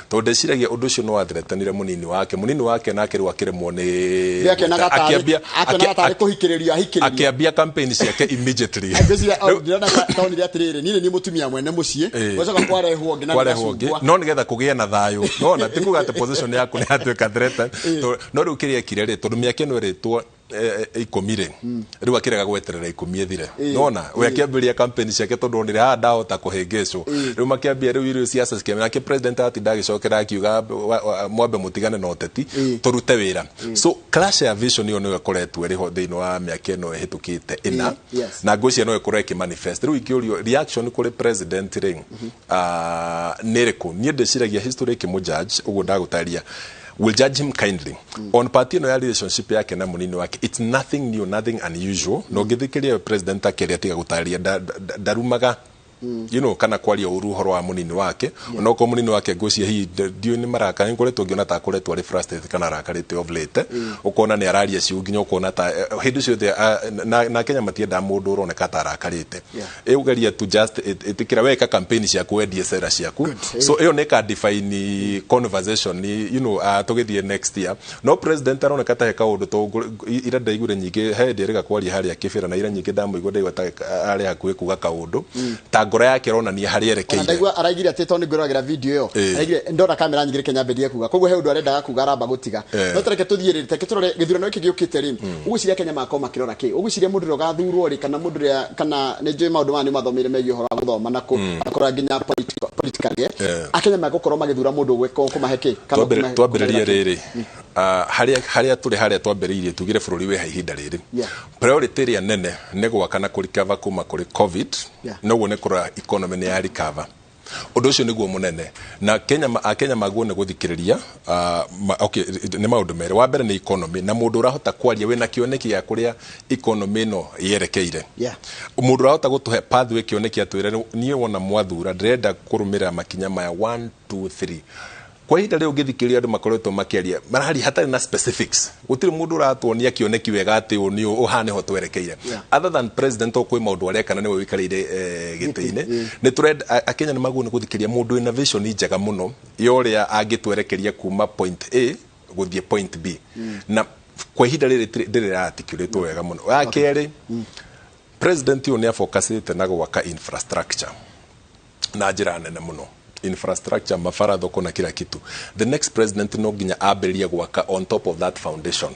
tondũ ndĩciragia ũndũ ũcio no wathreatenire mũnini wake. Mũnini wake nake rĩu akĩremwo nĩ Akĩonaga tarĩ akĩambia akĩonaga tarĩ kũhikĩrĩrio ahikĩrĩrio. Akĩambia campaign ciake immediately. Ngwĩciria ndĩrona taonire atĩrĩrĩ, niĩ nĩ niĩ mũtumia mwene mũciĩ, gwacoka kwarehwo ũngĩ na kwarehwo ũngĩ nĩ no nĩgetha kũgĩe na thayũ, nona ti kuga atĩ position yaku nĩ yatuĩka threatened. No rĩu kĩrĩa ekire rĩ, tondũ mĩaka ĩno ĩrĩtwo 10 rĩ, rĩu akĩrega gweterera 10 ĩthire, nona we akĩambĩrĩria campaign ciake, tondũ onire haha ndahota kũhĩngĩcwo. Rĩu makĩambia rĩu irio ciaca cikĩambia, nake president atinda agĩcokera akiuga mwambe mũtigane na ũteti, tũrute wĩra. So clash ya vision ĩyo nĩyo ĩkoretwo ĩrĩho thĩinĩ wa mĩaka ĩno ĩhĩtũkĩte 4. Na ngwĩciria no ĩkorwo ĩkĩmanifest. Rĩu ingĩũrio reaction kũrĩ president rĩ, nĩ ĩrĩkũ, niĩ ndĩciragia history ĩkĩmũjudge ũguo ndagũtarĩria will judge him kindly. On part ĩno ya relationship yake na mũnini wake, it's nothing new, nothing unusual. Na ũngĩthikĩria president akĩaria, tiga gũtarĩria, ndarumaga kana kwaria ũru ũhoro wa mũnini wake, onokorwo mũnini wake ngwĩciria hihi ndiũĩ nĩ marakara, nĩ ngoretwo ngĩona ta akoretwo arĩ frustrated kana arakarĩte of late, ũkona nĩ araria ciugo nginya ũkona ta hĩndĩ ciothe na Kenya matiendaga mũndũ ũroneka ta arakarĩte. Ĩũgeria tu just ĩtĩkĩra weka campaign ciaku, wendie cera ciaku. So ĩyo nĩ ka define conversation tũgĩthiĩ next year. No president aroneka ta he kaũndũ to ira ndaiguire nyingĩ he hĩndĩ ĩrĩga kwaria harĩa kĩbĩra, na ira nyingĩ ndamũigua ndaigua ta arĩ hakuhĩ kuga kaũndũ, ta ngoro yake ĩronania harĩa Ona erekeire. Ndaigua araigire atĩ tondũ nĩngwĩroragĩra video ĩyo, araigire ndona kamera nyingĩ Kenya mbĩndie kuga, koguo he ũndũ arendaga kuga aramba gũtiga. No tareke tũthiĩ rĩ, reke tũrore gĩthurano gĩkĩ gĩũkĩte rĩ, ũgwĩciria Kenya magakorwo makĩrora kĩ? Ũgwĩciria mũndũ ũrĩa ũgathurwo rĩ, kana mũndũ ũrĩa, kana nĩ njũĩ maũndũ maya nĩ mathomeire megiĩ ũhoro wa gũthoma na kũrora nginya politically, Akenya megũkorwo magĩthura mũndũ ũgwĩka kũmahe kĩ? Kana Twambĩrĩrie kũmahe kĩ? Rĩrĩ, harĩa tũrĩ, harĩa twambĩrĩirie tugire bũrũri wĩ ha ihinda rĩrĩ, priority ĩrĩa nene nĩ gwaka na kũrikava kuma kũrĩ COVID. Noguo nĩ kũrora economy nĩ ya recover, ũndũ ũcio nĩguo mũnene. Na Kenya akenya maguo nĩ gũthikĩrĩria, okay, nĩ maũndũ merĩ. Wa mbere nĩ economy, na mũndũ ũrahota kwaria wĩna kĩoneki gĩa kũrĩa economy ĩno yerekeire, mũndũ ũrahota gũtũhe pathway, kĩoneki, atwĩre niĩ wona mwathura ndĩrenda kũrũmĩrĩra makinya maya 1 2 3. Kwa ihinda rĩu ũngĩthikĩrĩria andũ makoretwo makĩaria, mararia hatarĩ na specifics. Gũtirĩ mũndũ ũratuonia kĩoneki wega atĩ ũũ nĩ ũũ haha nĩho twerekeire, other than president o kwĩ maũndũ areka na nĩwe ũikarĩire gĩtĩ-inĩ. Nĩ tũrenda akenya nĩ maguo nĩ gũthikĩrĩria mũndũ wĩna vision njega mũno ya ũrĩa angĩtwerekeria kuma point A gũthiĩ point B, na kwa ihinda rĩrĩ ndĩrĩ articulate wega mũno. Wa kerĩ, president ũyũ nĩ afocusĩte na gwaka infrastructure na njĩra nene mũno. Infrastructure, mabara, thoko na kila kitu. The next president no nginya ambĩrĩrie gwaka on top of that foundation.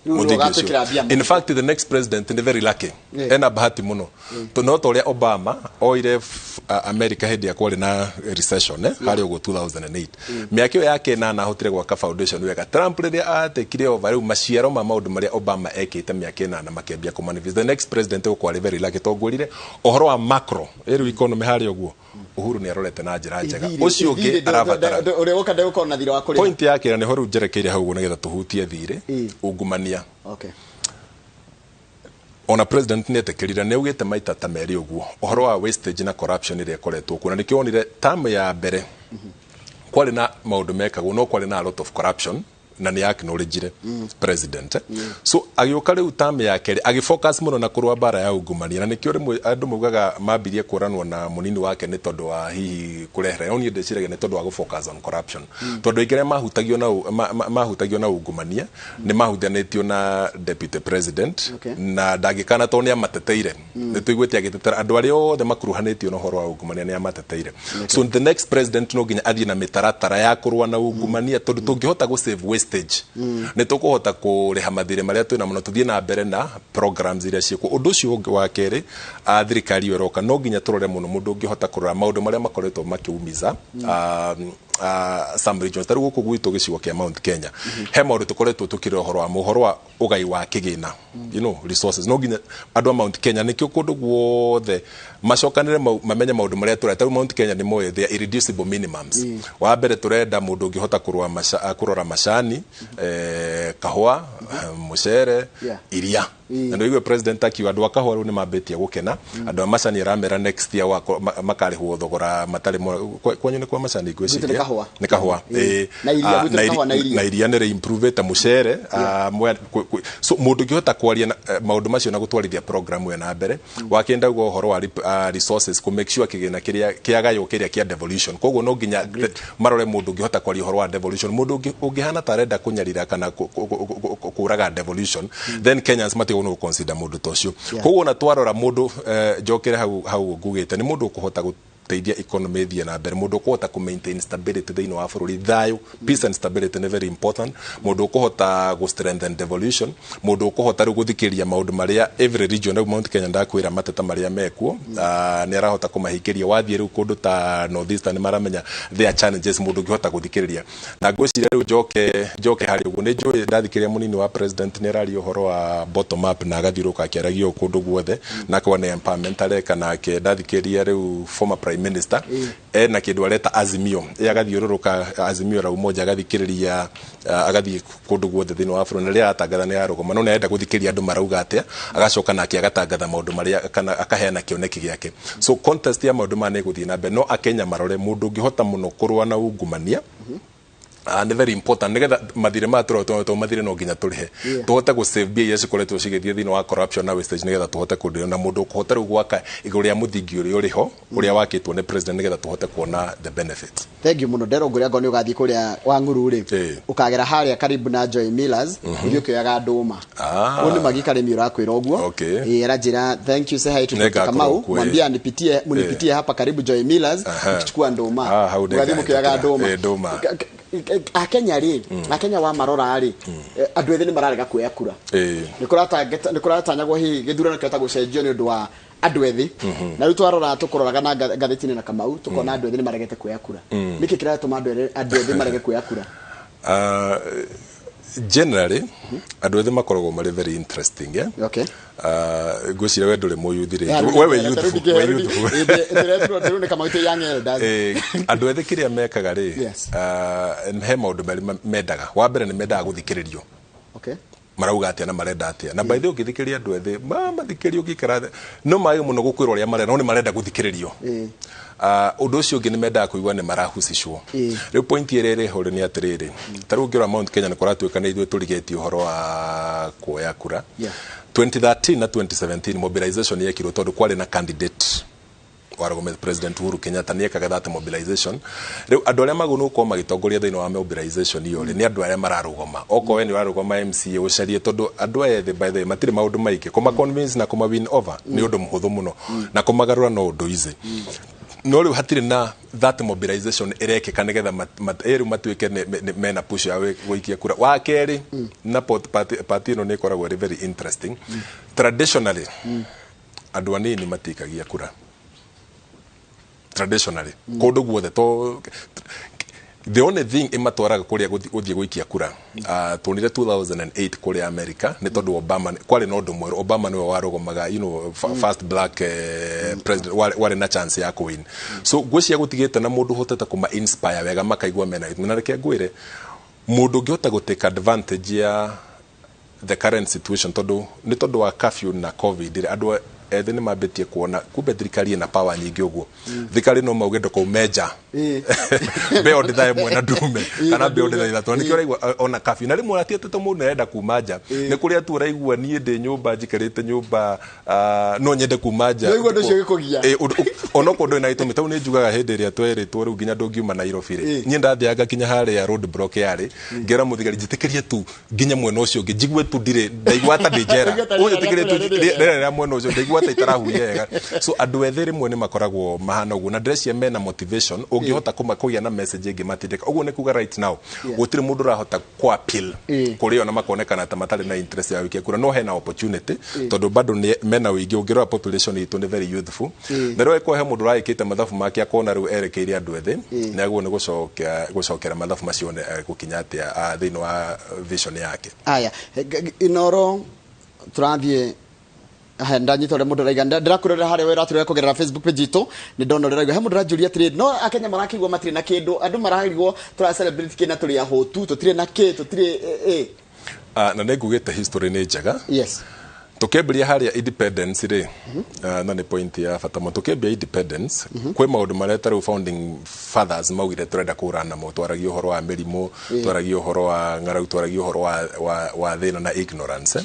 Rĩu Mũthingi ũgatwĩkĩra ũcio. mbia. In fact, the next president nĩ very lucky, ena bahati mũno, tondũ no ta ũrĩa Obama oire America hĩndĩ ĩrĩa kwarĩ na recession, harĩa ũguo 2008, mĩaka ĩyo yake ĩnana ahotire gwaka foundation wega. Trump rĩrĩa atekire over, rĩu maciaro ma maũndũ marĩa Obama ekĩte mĩaka 8 makĩambia kũmanifest. The next president ũkwarĩ very lucky, tondũ ngwĩrire ũhoro wa macro ĩrĩu economy harĩa ũguo Uhuru nĩ arorete na njĩra njega. Ũcio ũngĩ arabatara Ũrĩa ũka ndegũkorwo na thirĩ wa kũrĩha. Point yake na nĩho rĩu njerekeire hau ũguo nĩgetha tũhutie thirĩ, ungumania. Ona president nĩ etĩkĩrire, nĩ augĩte maita ta merĩ ũguo ũhoro wa wastage na corruption ĩrĩa ĩkoretwo kuo, na nĩkĩo wonire term ya mbere kwarĩ na maũndũ mekagwo, no kwarĩ na a lot of corruption, na nĩ acknowledgire president. So agĩũka rĩu term ya kerĩ agĩfocus mũno na kũrũa mbara ya ungumania, na nĩkĩo rĩmwe andũ maugaga mambirie kũranwo na mũnini wake nĩ tondũ wa hihi kũrehera, no niĩ ndĩciragia nĩ tondũ wa gũfocus on corruption, tondũ aingĩ arĩa mahutagio na mahutagio na ungumania nĩ mahutanĩtio na deputy president. Na ndangĩkana tondũ nĩ amateteire, nĩ tũiguĩte agĩtetera andũ arĩa othe makuruhanĩtio na ũhoro wa ungumania, nĩ amateteire. So the next president no nginya athiĩ na mĩtaratara ya kũrũa na ungumania, tondũ tũngĩhota gũ save wastage nĩ tũkũhota kũrĩha mathirĩ marĩa twĩna mũno, tũthiĩ na mbere na programs iria ciĩkuo. Ũndũ ũcio ũngĩ wa kerĩ, thirikari ĩyo ĩroka no nginya tũrore mũno mũndũ ũngĩhota kũrora maũndũ marĩa makoretwo makĩumiza some regions. Ta rĩu gũkũ gwitũ gĩcigo kĩa Mount Kenya he maũndũ tũkoretwo tũkĩrora ũhoro wa ũhoro wa ũgai wa kĩgĩna, resources. No nginya andũ a Mount Kenya, nĩkĩo kũndũ guothe macokanĩre mamenye maũndũ marĩa tũrenda. Ta rĩu Mount Kenya nĩ moĩ they are irreducible minimums. Wa mbere tũrenda mũndũ ũngĩhota kũrũa kũrora macani, kahũa, mũcere, iria. Na nĩũigue president akiuga andũ a kahũa rĩu nĩ mambĩtie gũkena, andũ a macani aramera next year makarĩhwo thogora matarĩ kwanyu nĩ kwa macani. Gwitũ nĩ Ngwĩciria kahũa. Nĩ kahũa. Na iria, gwitũ na nĩ kahũa na iria. Na iria nĩ rĩ-improvĩte, mũcere, so mũndũ ũngĩhota kwaria na maũndũ macio na gũtwarithia program ĩyo na mbere. Wakĩ ndauga ũhoro wa resources, kũ make sure kĩgĩna kĩrĩa kĩagaywo kĩrĩa kĩa devolution. Koguo no nginya marore mũndũ ũngĩhota kwaria ũhoro wa devolution. Mũndũ ũngĩhana ta arenda kũnyarira kana kũraga devolution, then Kenyans matigwo nĩ gũconsider mũndũ ta ũcio. Koguo ona twarora mũndũ, njokere hau hau ngugĩte, nĩ mũndũ ũkũhota gũteithia economy ĩthiĩ na mbere, mũndũ ũkũhota kũ maintain stability thĩinĩ wa bũrũri, thayũ, peace and stability nĩ very important, mũndũ ũkũhota gũ strengthen devolution, mũndũ ũkũhota rĩu gũthikĩrĩria maũndũ marĩa every region. Rĩu Mount Kenya ndakwĩra mateta marĩa mekuo, nĩ arahota kũmahingĩria. Wathiĩ rĩu kũndũ ta North Eastern nĩ maramenya their challenges, mũndũ ũngĩhota gũthikĩrĩria. Na ngwĩciria rĩu njoke harĩ ũguo, nĩ njũĩ ndathikĩrĩria mũnini wa president nĩ araria ũhoro wa bottom up na agathiũrũrũka akĩaragia ũũ kũndũ guothe, na akauga nĩ empowerment areka. Nake ndathikĩrĩria rĩu former prime minister ena kĩndũ areta Azimio, ĩ agathiũrũrũka Azimio la Umoja, agathikĩrĩria, agathiĩ kũndũ guothe thĩinĩ wa bũrũri, na rĩrĩa aratangatha nĩ ararũgama, no nĩ arenda gũthikĩrĩria andũ marauga atĩa, agacoka nake agatangatha maũndũ marĩa kana akaheana kĩoneki gĩake. So contest ya maũndũ maya nĩ ĩgũthiĩ na mbere, no akenya marore mũndũ ũngĩhota mũno kũrũa na ungumania. Nĩ very important nigetha mathirĩ maya tũrotwo to mathirĩ no nginya tũrĩhe, tũhote gũ save mbia iria cikoretwo cigĩthiĩ thĩinĩ wa corruption na wastage, nigetha tũhote kũndĩ na mũndũ ũkũhota rĩu gwaka igũrũ rĩa mũthingi ũrĩa ũrĩ ho, ũrĩa wakĩtwo nĩ president, nigetha tũhote kuona the benefits. Thank you muno. Ndero ngũrĩa ngoo nĩ ũgathiĩ kũrĩa wa ng'uru rĩ, ũkagera harĩa karibu na Joy Millers, ũthiĩ ũkĩoyaga ndũma. Ũyũ nĩ Magi Karĩmi ũrakwĩra ũguo. Ĩĩ, aranjĩra thank you, say hi to Dr. Nĩngakorwo Kamau, kuo, ĩĩ. mwambie anipitie, munipitie hapa karibu Joy Millers ukichukua ndũma. Ah, hau Ũgathiĩ mũkĩoyaga nĩngahĩtũkĩra. ndũma. Ĩĩ, ndũma. Akenya rĩ, akenya wa marora rĩ, andũ ethĩ nĩ mararega kuoya kura. Nĩ kũratanyagwo hihi gĩthurano kĩhota gũcenjio nĩ ũndũ wa andũ ethĩ, na rĩu twarora tũkũroraga na ngathĩti-inĩ na Kamau, tũkona andũ ethĩ nĩ maregete kuoya kura. Nĩkĩ kĩratũma andũ ethĩ marege kuoya kura? Generally andũ ethĩ makoragwo marĩ very interesting, eh? Ngwĩciria we ndũrĩ mũyuthi rĩngĩ, we wĩ youthful, wĩ youthful. Rĩu nĩ Kamau twĩ young elders. Andũ ethĩ kĩrĩa mekaga rĩ, he maũndũ merĩ mendaga. Wa mbere nĩ mendaga gũthikĩrĩrio, marauga atĩa na marenda atĩa. Na by the way, ũngĩthikĩrĩria andũ ethĩ mathikĩrĩrio, ũngĩikara thĩ, no mage mũno gũkwĩra ũrĩa marenda, no nĩ marenda gũthikĩrĩrio. Ũndũ ũcio ũngĩ nĩ mendaga kũigua nĩ marahusicwo. Rĩu point ĩrĩa ĩrĩ ho rĩ nĩ atĩrĩrĩ, ta rĩu ũngĩrora Mount Kenya nĩ kũratuĩka nĩ ithuĩ tũrigĩtie ũhoro wa kuoya kura. 2013 na 2017 mobilization yekirwo tondũ kwarĩ na candidate warũgũmĩte, President Uhuru Kenyatta nĩ ekaga that mobilization. Rĩu andũ arĩa magũrũ gũkorwo magĩtongoria thĩinĩ wa mobilization ĩyo rĩ, nĩ andũ arĩa mararũgama. Okorwo we nĩ ũrarũgama MCA, ũcarie, tondũ andũ aya ethĩ, by the way, matirĩ maũndũ maingĩ kũma convince na kũma win over nĩ ũndũ mũhũthũ mũno, na kũmagarũra no ũndũ easy. No rĩu hatirĩ na that mobilization ĩrekĩka nĩgetha rĩu matuĩke mena push ya gũikia kura. Wa kerĩ, na party ĩno nĩ ĩkoragwo ĩrĩ very interesting. Traditionally, andũ anini matikagia kura traditionally kũndũ guothe, to the only thing imatwaraga kũrĩa gũthiĩ gũikia kura, tuonire 2008 kũrĩa America, nĩ tondũ Obama kwarĩ na ũndũ mwerũ. Obama nĩwe warũgamaga, first black president warĩ na chance ya kũwin. So ngwĩciria gũtigĩte na mũndũ ũhotete kũma inspire wega makaigua mena. Na reke ngwĩre, mũndũ ũngĩhota gũ take advantage ya the current situation, tondũ nĩ tondũ wa curfew na COVID rĩ, andũ ethĩ nĩ mambĩtie kuona kumbe thirikari ĩna power nyingĩ ũguo. Thirikari no mauge ndũkaume nja beyond thaa 1 na ndume kana beyond thaa 3. Nĩkĩo ũraigua ona curfew na rĩmwe ti atĩ to mũndũ nĩarenda kuma nja, nĩ kũrĩa tu ũraigua niĩ ndĩ nyũmba, njikarĩte nyũmba, no nyende kuma nja. Nĩwaigua ũndũ ũcio ũgĩkũgia. Onokorwo ndũrĩ na gĩtũmi. Tau nĩ njugaga hĩndĩ ĩrĩa twerĩtwo rĩu nginya ndũngiuma Nairobi rĩ, niĩ ndathiaga nginya harĩa road block yarĩ, ngera mũthigari njĩtĩkĩrie tu nginya mwena ũcio ũngĩ, njigue tu ndirĩ ndaigua ta ndĩ njera. Ndaigua ta rĩera Ũnjĩtĩkĩrie tu rĩrĩa. Rĩera rĩa mwena ũcio ndaigua ta itarahuhia wega. So andũ ethĩ rĩmwe nĩ makoragwo mahana ũguo, na ndĩreciria mena motivation ũngĩhota kũgĩa na message ĩngĩ matindĩka ũguo. Nĩ kuga right now gũtirĩ mũndũ ũrahota kũ appeal kũrĩ o na makonekana ta matarĩ na interest ya gũikia kura, no hena opportunity tondũ bado nĩ mena ũingĩ. Ũngĩrora population itũ nĩ very youthful, na rĩu angĩkorwo he mũndũ ũraĩkĩte mathabu make akona rĩu erekeire andũ ethĩ, nĩ agwo nĩ gũcokera mathabu macio one gũkinya atĩa thĩinĩ wa vision yake. Aya, Inoro, turathiĩ. Haya, ndanyita ũrĩa mũndũ araiga. Ndĩrakwĩrorera harĩa ũratũrora kũgerera Facebook page itũ, nĩ ndona ũrĩa ũraiga. He mũndũ ũranjũria atĩrĩrĩ, no Akenya marakĩigua matirĩ na kĩndũ, andũ mararigwo tũra celebrate kĩ na tũrĩ ahũtu, tũtirĩ na kĩ, tũtirĩ Na nĩ ngugĩte history nĩ njega. Tukĩambĩrĩria harĩa independence rĩ, na nĩ point ya bata mũno. Tukĩambia independence, kwĩ maũndũ marĩa ta rĩu founding fathers maugire tũrenda kũhũrana namo. Twaragia ũhoro wa mĩrimũ, twaragia ũhoro wa ng'aragu, twaragia ũhoro wa thĩna na ignorance,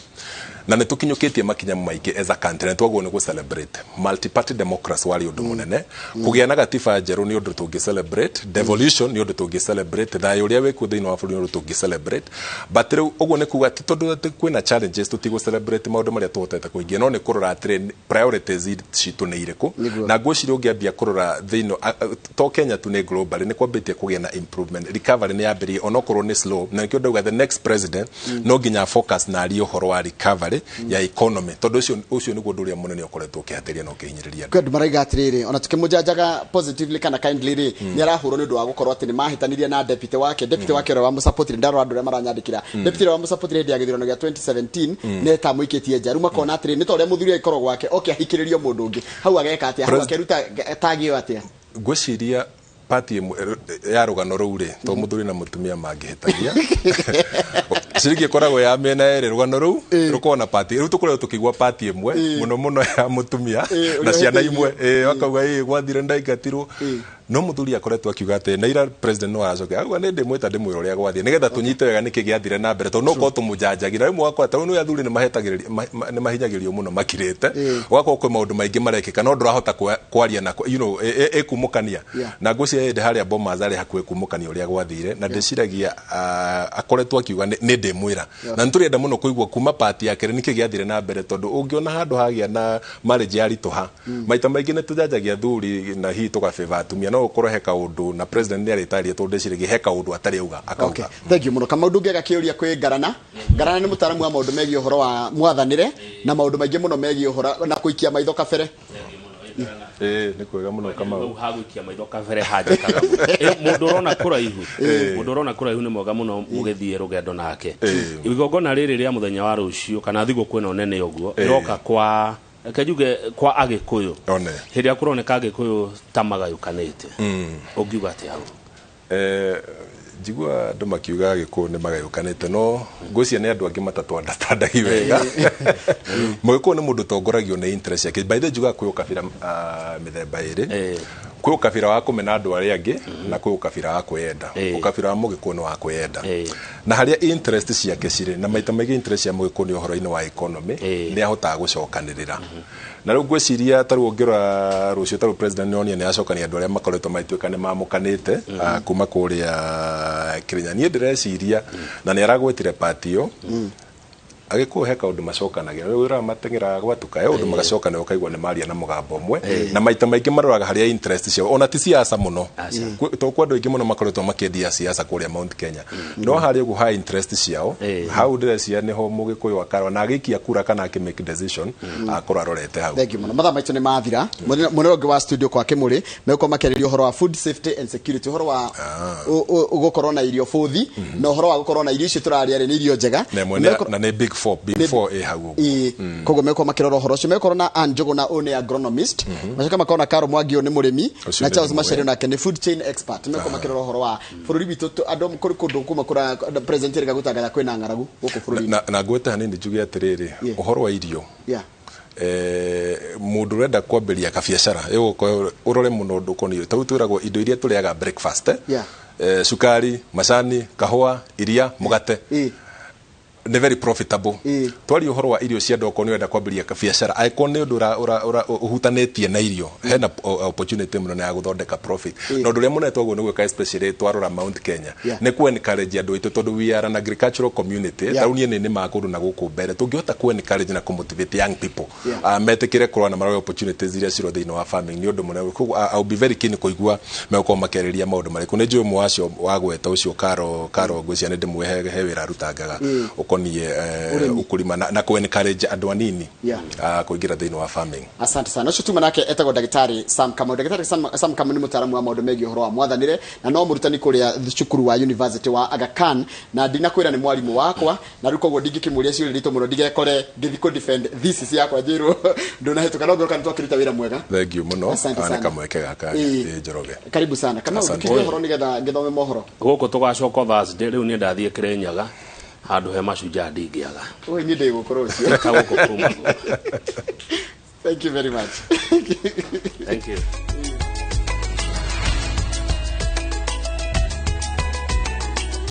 na nĩ tũkinyũkĩtie makinya maingĩ as a country na twagwo nĩ gũ celebrate. Multi-party democracy warĩ ũndũ mũnene, kũgĩa na gatiba njerũ nĩ ũndũ tũngĩ celebrate, devolution nĩ ũndũ tũngĩ celebrate, thayũ ũrĩa wĩkuo thĩinĩ wa bũrũri nĩ ũndũ tũngĩ celebrate. But rĩu ũguo nĩ kuga ti tondũ atĩ kwĩna challenges tũtigũ celebrate maũndũ marĩa tũhotete kũhingia, no nĩ kũrora atĩrĩ, priorities citũ nĩ irĩkũ. Na ngwĩciria ũngĩambia kũrora thĩinĩ to Kenya tu, nĩ globally nĩ kwambĩtie kũgĩa na improvement. Recovery nĩ yambĩrĩirie onokorwo nĩ slow, na nĩkĩo ndauga the next president no nginya focus na arie ũhoro wa recovery ya economy, tondũ ũcio nĩguo ũndũ ũrĩa mũnene ũkoretwo ũkĩhatĩria na ũkĩhinyĩrĩria andũ. Kwĩ andũ maraiga atĩrĩrĩ, ona tukĩmũjanjaga positively kana kindly rĩ, nĩ arahũrwo nĩ ũndũ wa gũkorwo atĩ nĩ mahĩtanirie na deputy wake ũrĩa wamũsupportire. Ndarora andũ arĩa maranyandĩkĩra, deputy ũrĩa wamũsupportire hĩndĩ ya gĩthurano gĩa 2017 nĩ etamũikĩtie nja. Rĩu makona atĩrĩ, nĩ ta ũrĩa mũthuri agĩkorwo gwake oke ahikĩrĩrio mũndũ ũngĩ, hau ageka atĩa hau, akeruta tagi ĩyo atĩa? Ngwĩciria pati ĩmwe ya rũgano rũu rĩ, to mũthuri na mũtumia mangĩhĩtania, ciringi ĩkoragwo ya mĩena ĩrĩ. Rũgano rũu rũkoragwo na pati. Rĩu tũkoretwo tũkĩigua pati ĩmwe mũno mũno ya mũtumia ũrĩa na ciana ũhĩtĩirie. imwe, akauga gwathire ndaingatirwo, no mũthuri akoretwo akiuga atĩ na ira president no aracokia auga nĩ ndĩmwĩta ndĩmwĩra ũrĩa gwathire nĩgetha tũnyite wega nĩkĩ gĩathire na mbere, tondũ no korwo tũmũjanjagira rĩmwe wakora tondũ nĩ athuri nĩ mahinyagĩrĩrio mũno makirĩte. Ũgakorwo kwĩ maũndũ maingĩ marekĩka no ndũrahota kwaria na ĩkumũkania. Na ngwĩciria hĩndĩ harĩa Bomas arĩ hakuhĩ kumũkania ũrĩa gwathire, na ndĩciragia akoretwo akiuga nĩ ndĩmwĩra, na nĩtũrenda mũno kũigua kuma pati yake nĩkĩ gĩathire na mbere, tondũ ũngĩona handũ hagĩa na marriage yaritũha, maita maingĩ nĩ tũjanjagia athuri na hihi tũgabĩba atumia. No ũkorwo he kaũndũ na president nĩ arĩtaria, tondũ ndĩciragia he kaũndũ atarĩ auga akauga. Okay. Thank you mũno. Kamau, ndũngĩaga kĩũria kwĩ Ngarana. Ngarana nĩ mũtaaramu wa maũndũ megiĩ ũhoro wa mwathanĩre na maũndũ maingĩ mũno megiĩ ũhoro na kũikia maitho kabere. Nĩ kwega mũno, Kamau. Hau hagũikia maitho kabere hanjĩkaga mũndũ ũrona kũraihu, mũndũ ũrona kũraihu nĩ mwega mũno mũgĩthiĩ rũgendo nake. Igongona rĩrĩ rĩa mũthenya wa rũciũ kana thigũkũ ĩno nene ũguo ĩroka kwa, reke njuge, kwa Agĩkũyũ, One. hĩndĩ ĩrĩa kũroneka Agĩkũyũ ta magayũkanĩte, ũngiuga atĩa hau? Njigua andũ makiuga Gĩkũyũ nĩ magayũkanĩte, no ngwĩciria nĩ andũ angĩ matatũandastandagi wega. Mũgĩkũyũ nĩ mũndũ ũtongoragio nĩ interest yake. By the way, njugaga kwĩ ũkabira mĩthemba ĩrĩ. Kwĩ ũkabira wa kũmena andũ arĩa angĩ na kwĩ ũkabira wa kwĩyenda. Ũkabira wa Mũgĩkũyũ nĩ wa kwĩyenda na harĩa interest ciake cirĩ, na maita maingĩ interest cia Mũgĩkũyũ nĩ ũhoro-inĩ wa economy. Nĩ ahotaga gũcokanĩrĩra, na rĩu ngwĩciria ta rĩu ũngĩrora rũciũ, ta rĩu president nĩonia nĩ acokania andũ arĩa makoretwo magĩtuĩka nĩ mamũkanĩte kuma kũrĩa Kĩrĩnya. Niĩ ndĩreciria na nĩ aragwetire pati ĩyo. Agĩkũyũ he kaũndũ macokanagĩra, rĩu wĩraga mateng'eraga gwatuka, he ũndũ magacokanĩra ũkaigua nĩ maria na mũgambo ũmwe, na maita maingĩ maroraga harĩa interest ciao, ona ti siasa mũno. Tondũ kwĩ andũ aingĩ mũno makoretwo makĩendia siasa kũrĩa Mount Kenya, no harĩa ũguo ha interest ciao, hau ndĩreciria nĩho mũgĩkũyũ akarora na agĩikia kura kana akĩ make decision, akorwo arorete hau. Thank you mũno. Mathaa maitũ nĩ mathira. Mũnene ũngĩ wa studio kwa Kĩmũrĩ megũkorwo makĩarĩrĩria ũhoro wa food safety and security, ũhoro wa gũkorwo na irio bũthi, na ũhoro wa gũkorwo na irio icio tũrarĩa rĩ nĩ irio njega. Na ĩmwe na nĩ big four, big four ĩ hau ũguo. Ĩĩ, koguo megũkorwo makĩrora ũhoro ũcio. Megũkorwo na Ann Njũgũna, ũyũ nĩ agronomist, macoke makorwo na Caro Mwangi, ũyũ nĩ mũrĩmi, Ũcio na nĩ Charles mũĩ. Macharia nake nĩ food chain expert. Megũkorwo makĩrora ũhoro wa bũrũri witũ, andũ kũrĩ kũndũ kuma kũra president erĩga gũtangatha kwĩna ng'aragu gũkũ bũrũri-inĩ. Na ngwete hanini njuge atĩrĩrĩ, ũhoro wa irio, mũndũ ũrenda kwambĩrĩria kabiacara ĩgũkorwo ũrore mũno ũndũ ũkoniĩ ta rĩu twĩragwo indo iria tũrĩaga breakfast, cukari, macani, kahũa, iria, mũgate, nĩ very profitable. Twaria ũhoro wa irio cia andũ, okorwo nĩ ũrenda kwambĩrĩria kabiacara, angĩkorwo nĩ ũndũ ũhutanĩtie na irio, hena opportunity mũno ya gũthondeka profit. Na ũndũ ũrĩa mũnene twaguo nĩ gwĩka, especially twarora Mount Kenya, nĩ ku encourage andũ aitũ, tondũ we are an agricultural community. Ta rĩu niĩ nĩ nĩmaga kũndũ na gũkũ mbere, tũngĩhota ku encourage na kũ motivate young people, metĩkĩre kũrora na marore opportunities iria cirĩ thĩinĩ wa farming, nĩ ũndũ mũnene. Koguo I'll be very keen kũigua megũkorwo makĩarĩrĩria maũndũ marĩkũ. Nĩ njũĩ ũmwe wacio wa gweta ũcio Karo, ngwĩciria nĩ ndĩmũĩ, he wĩra arutangaga ũkoniĩ ũkũrima na kũ encourage andũ anini kũingĩra thĩinĩ wa farming. Asante sana. Ũcio tuma nake etagwo Ndagĩtarĩ Sam Kamau. Ndagĩtarĩ Sam Kamau nĩ mũtaaramu wa maũndũ megiĩ ũhoro wa mwathanĩre na no mũrutani kũrĩa cukuru wa University wa Aga Khan, na ndinakwĩra nĩ mwarimũ wakwa, na rĩu koguo ndingĩkĩmũria ciũria nditũ mũno ndigekore ngĩthiĩ kũ defend thesis yakwa njĩrwo ndũnahĩtũka, no ngĩroka nĩ twakĩruta wĩra mwega. Thank you mũno. Asante nĩ sana. Kamweke gaka. Ĩ, Njoroge. Karibu sana Kamau. Asante. Tukirie ũhoro nĩgetha ngĩthome mohoro. Gũkũ tũgacoka Thursday. Rĩu niĩ ndathiĩ Kĩrĩnyaga, handũ he mashujaa ndingĩaga. Oi, niĩ ndĩgũkorwo ũcio. Ta gũkũ kuma. Thank you very much. Thank you.